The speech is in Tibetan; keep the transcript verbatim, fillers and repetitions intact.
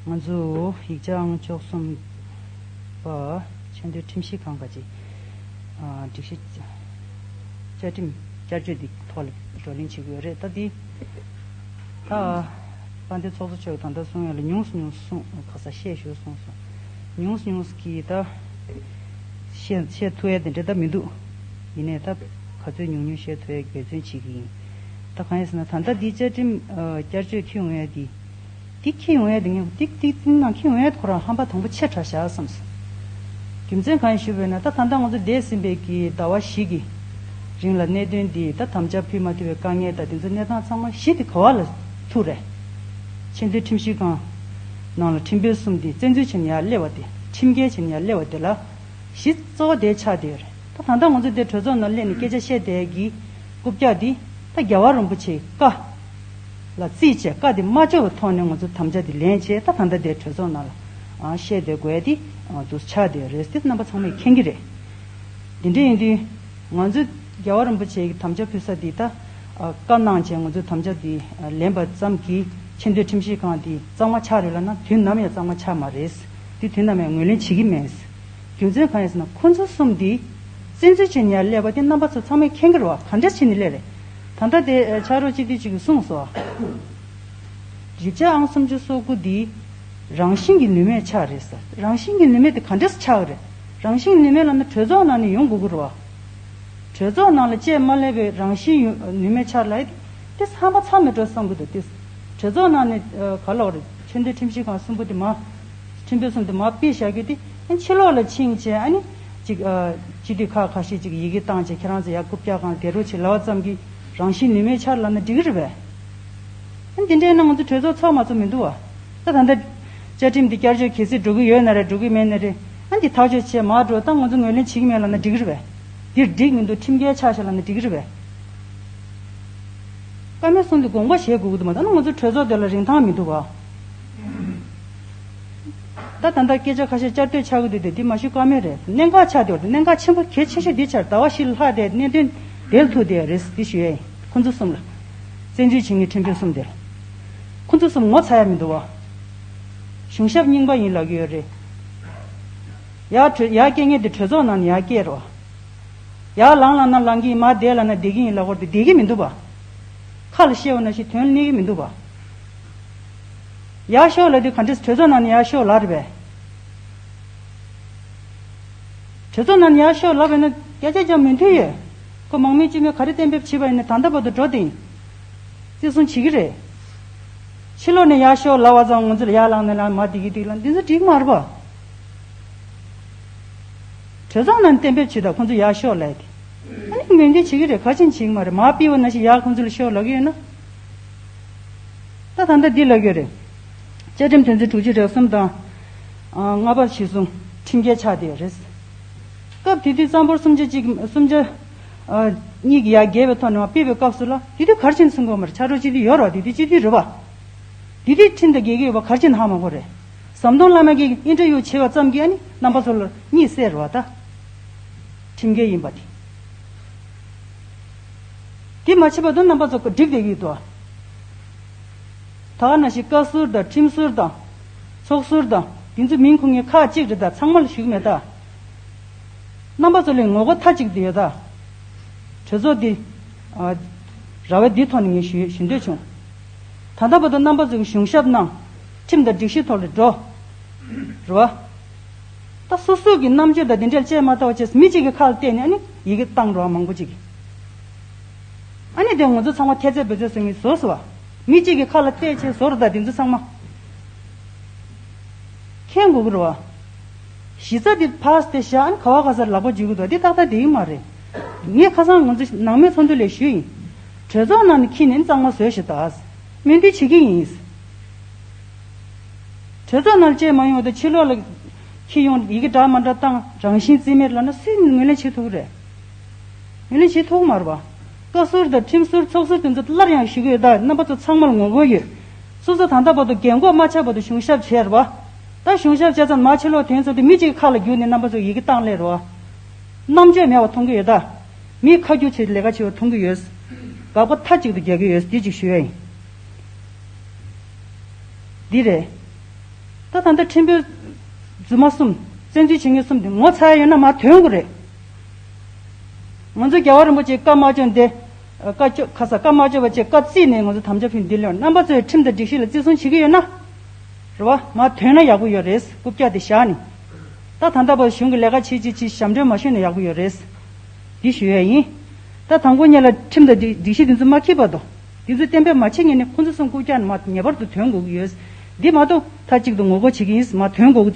ང་ཚོ་ཡིག་ཆ་ཨང་བཅུ་གསུམ་པ་ཆེས་མཐོའི་ཁྲིམས་ཞིབ་ཁང་གི་སྒྲིག་གཞི་བཅའ་ཁྲིམས་བསྐྱར་བཅོས་འདི་ཐོག་ལ་བགྲོ་གླེང་བྱེད་ཀྱི་ཡོད་རེད། ད་འདི་ད་དཔལ་ལྡན་ཚོགས་གཙོ་མཆོག་གིས་ད་ལྟ་གསུང་ཡ་ལ་ཉུང་སུ་ཉུང་སུ་གསུངས། ཁ་ས་བཤད་ཞུ་གསུངས་སོང་། ཉུང་སུ་ཉུང་སུ་གིས་ད་བཤད་བཤད་ཐུབ་ཡ་དེ་འདྲ་ད་མི་འདུག། ཡིན་ནའི་ད་ག་ཚོད་ཉུང་ཉུང་བཤད་ཐུབ་ཡ་འབད་བརྩོན་བྱེད་ཀྱི་ཡིན། ད་གང་ཡིན་ཟེར་ན་ད་ལྟ་འདི་བཅའ་ཁྲིམས་བསྐྱར་བཅོས་འཁྱེར་ཡོང་ཡ་འདི། འདི་འཁྱེར་ཡོང་ཡ་དེ་ངས་འདི་འདི་འདི་ནང་འཁྱེར་ཡོང་ཡ་དེ་ཁོ་རང་ཧམ་པ་དང་པོ་ཆེ་དྲགས་བཞག་བསམ་སོང་། རྒྱུ་མཚན་གང་ཡིན་ཞུས་པ་ཡིན་ན་ད་ད་ལྟ་ང་ཚོ་འདས་ཟིན་པའི་གི་ཟླ་བ་བཞི་གི་རིང་ལ་གནད་དོན་འདི་ད་དམ་བཅའ་ཕུལ་མ་ཐུབ་པའི་དཀའ་ངལ་དང་དེ་ཚོ་གནས་སྟངས་ཚང་མ་གཞི་དེ་ག་བ་ལ་ཐུག་རེད། ཆེས་མཐོའི་ཁྲིམས་ཞིབ་ཁང་ནང་ལ་ཁྲིམས་དཔོན་གསུམ་དེ་བཙན་འཛུལ་བྱས་ནས་ཡར་སླེབས་པ་དེ་ཁྲིམས་འགལ་བྱས་ནས་ཡར་སླེབས་པ་དེ་ལ། གཞི་གཙོ་བོ་དེ་ཆགས་བསྡད་ཡོད་རེད། ད་ད་ལྟ་ང་ཚོ་དེ་གྲོས་ཚོགས་ནང་སླེབས་ནས་སྐད་ཆ་བཤད་བསྡད་ཀྱི་རྐུབ་བཀྱག་འདི་ད་རྒྱལ་བ་རིན་པོ་ཆེའི་བཀའ་ལ་རྩིས་བྱས་བཀའ་དེ་མ་བཅག་པའི་ཐོག་ནས་ང་ཚོ་དམ་བཅའ་དེ་ལེན་བྱས་ད་ད་ལྟ་དེ་གྲོས་ཚོགས་ནང་ལ་ཨ་བཤད་བསྡད་དགོས་ཡ་དེ་ཨ་འདུག་ཆགས་བསྡད་ཡོད་རེད། དེ་རྣམ་པ་ཚང་མས་མཁྱེན་གྱི་རེད། དེ་འདྲ་ཡིན་དུས་ང་ཚོ་རྒྱལ་བ་རིན་པོ་ཆེའི་དམ་བཅའ་ཕུལ་ས་དེ་ད་ཨ་བཀའ་གནང་བྱས་ང་ཚོས་དམ་བཅའ་དེ་ཨ་ལེན་པ་ཙམ་གྱིས་ཆེས་མཐོའི་ཁྲིམས་ཞིབ་ཁང་དེ་གཙང་མ་ཆགས་རེད་ལབ་ན་དུས་ནམ་ཡང་གཙང་མ་ཆགས་མ་རེད། དེ་དུས་ནམ་ཡང་ངོས་ལེན་བྱེད་ཀྱི་མེད། རྒྱུ་མཚན་གང་ཡིན་ཟེར་ན་ཁོ་ཚོ་གསུམ་འདི་བཙན་འཛུལ་བྱས་ནས་ཡར་སླེབས་པ་དེ་རྣམ་པ་ཚོ་ཚང་མས་མཁྱེན་གྱི་རེད་བ། ག་འདྲ་བྱས་ནས་སླེབས་རེད། ད་ལྟ་དེ་ཕྱག་རོགས་སྤྱི་འཐུས་གཅིག་གིས་གསུངས་སོང་། རིགས་བྱ་ཨང་སུམ་ཅུ་སོ་དགུ་འདི་རང་བཞིན་གྱི་ནུས་མེད་ཆགས་རེད་ཟེར། རང་བཞིན་གྱི་ནུས་མེད་དེ་ག་འདྲས་ཆགས་རེད། རང་བཞིན་གྱི་ནུས་མེད་ལབ་ན་གྲོས་ཚོགས་ནང་ནས་ཡོང་དགོས་ཀྱི་རེད་བ། གྲོས་ཚོགས་ནང་ལ་བཅས་མ་སླེབས་པའི་རང་བཞིན་ཡོད་ནུས་མེད་ཆགས་ལབ་ཡ་དེ་ཧམ་པ་ཚ་མེད་འགྲོ་བསམ་གྱི་འདུག་སྟེ། གྲོས་ཚོགས་ནང་ནས་ག་ལབ་རེད། ཆེས་མཐོའི་ཁྲིམས་ཞིབ་ཁང་གསུམ་པོ་དེ་མ་ཁྲིམས་དཔོན་གསུམ་དེ་མ་ཕུད་བཞག་རྒྱུ་དེ་ཕྱི་ལོགས་ལ་ཕྱིན་བྱས་ཨ་ནི་ཅིག་སྤྱི་འཐུས་ཁག་ཁ་ཤས་ཅིག་ཡི་གེ་བཏང་བྱས་ཁྱེད་རང་ཚོ་ཡར་རྐུབ་བཀྱག་སྒང་བསྡད་རོགས་བྱེད་ལབ་པ་ཙམ་གྱིས་རང་བཞིན་ནུས་མེད་ཆགས་ལབ་ན་འགྲིག་གི་རེད་པས། ཨ་ནི་དེ་འདྲ་ཡིན་ན་ང་ཚོ་གྲོས་ཚོགས་ཚོགས་མ་ཚོགས་མི་འདུག་བ། ད་ད་ལྟ་བཅའ་ཁྲིམས་འདི་བསྐྱར་བཅོས་གལ་སྲིད་འགྲོ་གི་ཡོད་ན་རེད། འགྲོ་གི་མེད་ན་རེད། ཨ་འདི་ཐག་གཅོད་བྱས་མ་འགྲོ་ད་ང་ཚོ་ངོས་ལེན་བྱེད་ཀྱི་མེད་ལབ་ན་འགྲིག་གི་རེད་པས། འདིར་འགྲིག་མི་འདུག་ཁྲིམས་འགལ་ཆགས་ཤག་ལབ་ན་འགྲིག་གི་རེད་པས། བཀའ་མོལ་གསུང་དུས་དགོངས་པ་བཞེས་དགོས་ཀྱི་འདུག་མ་ད་ནི་ང་ཚོ་གྲོས་ཚོགས་དེ་ལ་རིན་ཐང་མི་འདུག་ག་ད་ད་ལྟ་སྐད་ཆ་ཁ་ཤས་བསྐྱར་ཟློས་ཆགས་ཀྱི་འདུག་སྟེ་འདི་མ་ཞུ་བཀའ་མོལ་རེད། གནད་འགག་ཆགས་བསྡད་པ་དེ་གནད་འགག་ཆེན་པོ་གལ་ཆེ་ཤོས་འདི་ཆགས་ཟླ་བ་བཞི་ལྷག་དེ་གནད་དོན་དེ་ལ་ཐུག་བསྡད་རེད་འདི་ཞུ་ཡ་ཡིན། ཁོ་ཚོ་གསུམ་ལ་བཙན་འཛུལ་བྱེད་མཁན་ཁྲིམས་དཔོན་གསུམ་དེ་ལ་ཁོ་ཚོ་གསུམ་ངོ་ཚ་ཡ་མི་འདུག་བ། གཞུང་ཞབས་རྙིང་པ་ཡིན་ལབ་ཀྱི་ཡོད་རེད། ཡར་གྲོས་ཡར་སྐྱེལ་མཁན་དེ་གྲོས་ཚོགས་ནང་ནས་ཡར་སྐྱེལ་རོགས། ཡར་ལངས་ལབ་ན་ལངས་ཀྱི་ཡིན། མར་བསྡད་ལབ་ན་བསྡད་ཀྱི་ཡིན་ལབ་སྐོར་དེ་བསྡད་ཀྱི་མི་འདུག་བ། ཁ་ལ་བཤད་པ་ནང་བཞིན་དོན་ལ་གནས་ཀྱི་མི་འདུག་བ། ཡར་ཤོག་ལབ་དུས་ག་འདྲས་གྲོས་ཚོགས་ནང་ནས་ཡར་ཤོག་ལབ་རེད་པས། གྲོས་ཚོགས་ནང་ནས་ཡར་ཤོག་ལབ་པ་ཡིན་ན་སྐད་ཆ་རྒྱག་མོས་མཐུན་ཡོད། ཁོ་མང་མོས་སྤྱི་མོས་ག་རེ་གཏན་འབེབས་བྱས་པ་ཡིན་ན་ད་ལྟ་བར་དུ་འགྲོ་བསྡད་ཡིན། བརྩི་སྲུང་བྱེད་ཀྱི་རེད། ཕྱི་ལོགས་ནས་ཡར་ཤོག་ལབ་པ་ཙམ་ང་ཚོ་ལ་ཡར་ལངས་ནས་ལངས་མར་བསྡད་ཀྱི་འདུག་ལབ་འདི་ཚོ་འགྲིག་མ་རེད་པ། གྲོས་ཚོགས་ནང་གཏན་འབེབས་བྱེད་དང་ཁོང་ཚོ་ཡར་ཤོག་ལབ་དེ། ཨ་ནི་མོས་མཐུན་བྱེད་ཀྱི་རེད། ག་ཅིན་བྱེད་ཀྱི་མ་རེད། མར་ཕུད་པ་ནང་བཞིན་ཡར་ཁོང་ཚོ་ལ་ཤོག་ལབ་ཀྱི་ཡོད་ན། ད་ད་ལྟ་འདི་ལབ་ཀྱི་རེད། བཅའ་ཁྲིམས་དོན་ཚན་དྲུག་ཅུ་རེ་གསུམ་དང་། ལྔ་པ་གཞིར་བཟུང་ཁྲིམས་འགལ་ཆགས་བསྡད་རེད། སྐབས་དེ་དུས་གཙང་པོར་སུམ་ཆ་གཅིག་སུམ་ཆ་གཉིས་ཀྱི་ཡར་བརྒལ་བའི་ཐོག་ནས་མར་ཕུད་པའི་སྐབས་སུ་ལ་དེ་དུས་ག་རེ་བྱས་ནས་གསུང་གི་ཡོད་མ་རེད། ཕྱག་རོགས་སྤྱི་འཐུས་ཡོད་རེད་བ། དེ་དུས་སྤྱི་འཐུས་རེད་བ། དེ་དུས་ཁྲིམས་དང་འགལ་གྱི་ཡོད་པ་ག་རེ་བྱས་ནས་ཧ་མ་གོ་རེད། ཟམ་གདོང་བླ་མ་གིས་ཨིན་ཊར་ཝིའུ་བྱས་པ་ཙམ་གྱིས་ཨ་ནི་རྣམ་པ་ཚོ་ལ་གཉིད་སད་རེད་བ་ད། ཁྲིམས་འགལ་ཡིན་པ་དེ། དེ་མ་བྱས་བར་དུ་རྣམ་པ་ཚོ་འགྲིག་བསྡད་ཀྱི་འདུག་ད་ག་ནང་བཞིན་བཀའ་ཟུར་དང་ཁྲིམས་ཟུར་དང་ཚོགས་ཟུར་དང་དེ་ཚོ་མིང་ཁུངས་ངས་ཁག་གཅིག་རེད། ད་ཚང་མ་ལ་ཞུ་གི་མེད་ད། རྣམ་པ་ཚོ་ལ་ངོ་རྒོལ་མཐའ་གཅིག་ཏུ་ཡོད་ད། གྲོས་ཚོགས་འདི་ཨ་ར་བའི་འདི་ཐོག་ནས་ངས་ཞུ་ཞུ་འདོད་བྱུང་། ད་ལྟ་བར་དུ་རྣམ་པ་ཚོ་གི་གཞུང་ཞབས་གནང་། ཁྲིམས་དང་སྒྲིག་གཞི་ཐོག་ལ་འགྲོ། རེད་བ། ད་སོ་སོ་གི་རྣམ་དཔྱོད་དང་དེ་འདྲ་བཅས་མ་ཐག་བཅས་མི་གཅིག་གི་ཁ་ལ་བལྟས་ནས་ཨ་ནི་ཡི་གེ་བཏང་འགྲོ་བ་མང་པོ་ཅིག་གིས། ཨ་ནི་དེ་ང་ཚོ་ཚང་མ་ཐེ་ཚད་བེ་ཚད་བཟོ་མཁན་བཟོ་སོང་བ། མི་གཅིག་གི་ཁ་ལ་བལྟས་བྱས་བཟོ་རུ་ད་དེ་ཚོ་ཚང་མ། མཁྱེན་དགོས་ཀྱི་རེད་བ། གཞི་རྩ་དེ་ཕར་དེ་བཞག་ཨ་ནི་ག་བ་ག་སར་ལག་པ་འཇུ་གི་འདུག་དེ་ཏག་ཏག་དེ་ཡིན་མ་རེད། ངས་ཁ་སང་ང་ཚོ་ནང་མི་ཚོགས་འདུ་ལས་ཞུས་ཡིན། གྲོས་ཚོགས་ནང་ནས་འཁྱེར་ནས་གཙང་མ་བཟོས་ཤིག་ད། མོས་མཐུན་བྱེད་ཀྱི་ཡིན། གྲོས་ཚོགས་ནང་བཅས་མ་ཡོང་བ་དང་ཕྱི་ལོགས་ལ་འཁྱེར་ཡོང་ཡི་གེ་འདྲ་མ་འདྲ་བཏང་རང་བཞིན་རྩིས་མེད་ལབ་ན་སུས་ངོས་ལེན་བྱེད་ཐུབ་ཀྱི་རེད། ངོས་ལེན་བྱེད་ཐུབ་ཀྱི་མ་རེད་པ། བཀའ་ཟུར་དང་ཁྲིམས་ཟུར་ཚོགས་ཟུར་དེ་ཚོ་སླར་ཡང་ཞུ་གི་ཡོད། ད་རྣམ་པ་ཚོ་ཚང་མར་ངོ་རྒོལ་ཡོད། སོ་སོ་ད་ལྟ་བར་དུ་འགན་འཁོར་མ་ཆགས་བར་དུ་གཞུང་ཞབས་བྱས་རེད་པ། ད་གཞུང་ཞབས་བྱས་ཙང་མ་ཕྱི་ལོགས་དེ་ཚོ་དེ་མི་གཅིག་ཁ་ལ་བརྒྱུགས་ནས་རྣམ་པ་ཚོ་ཡི་གེ་བཏང་སླེབས་རེད་པ། རྣམ་དཔྱོད་མེད་པ་མཐོང་གི་ཡོད་ད། མི་ཁ་རྒྱུག་བྱེད་ལས་ཀ་བྱེད་པ་མཐོང་གི་ཡོད། དགག་པ་མཐའ་གཅིག་ཏུ་རྒྱག་གི་ཡོད་འདི་གཅིག་ཞུ་ཡ་ཡིན། འདི་རེད། ད་ད་ལྟ་ཁྲིམས་དཔོན་རྫུན་མ་གསུམ། བཙན་འཛུལ་བྱེད་མཁན་གསུམ་དེ་ངོ་ཚ་ཡ་ཡོད་ན་མར་ཐོན་དགོས་རེད། ང་ཚོ་རྒྱལ་བ་རིན་པོ་ཆེའི་བཀའ་མ་བཅོལ་ཏེ། བཀའ་བཅོ་ཁ་ས་བཀའ་མ་བཅོལ་བ་བཅས་བཀའ་བརྩིས་ནས་ང་ཚོ་དམ་བཅའ་ཕུལ་འདི་ལོན། རྣམ་པ་ཚོས་ཁྲིམས་དང་སྒྲིག་གཞི་ལ་བརྩི་སྲུང་བྱེད་ཀྱི་ཡོད་ན། རེད་བ། མར་ཐོན་ན་ཡག་པོ་ཡོད་རེད། རྐུབ་བཀྱག་དེ་བཞག་ནས། ད་ད་ལྟ་བར་གཞུང་གི་ལས་ཀ་བྱེད་ཅིག་ཅིག་ཞབས་འདྲེན་མ་ཞུས་ན་ཡག་པོ་ཡོད་རེད། འདི་ཞུ་ཡས་ཡིན། ད་དང་པོ་ཉིད་ལ་ཁྲིམས་དང་སྒྲིག་སྒྲིག་གཞི་འདི་ཚོ་མ་འཁྱེར་བར་དུ། འདི་ཚོ་གཏན་འབེབས་མ་བྱེད་ངེས་ནས་ཁོང་ཚོ་གསུམ་རྐུབ་བཀྱག་ནས་མར་ངེས་པར་དུ་ཐོན་དགོས་ཀྱི་ཡོད། འདི་མ་གཏོགས་མཐའ་གཅིག་ཏུ་ངོ་རྒོལ་བྱེད་ཀྱི་ཡིན། མར་ཐོན་དགོས་ཀྱི།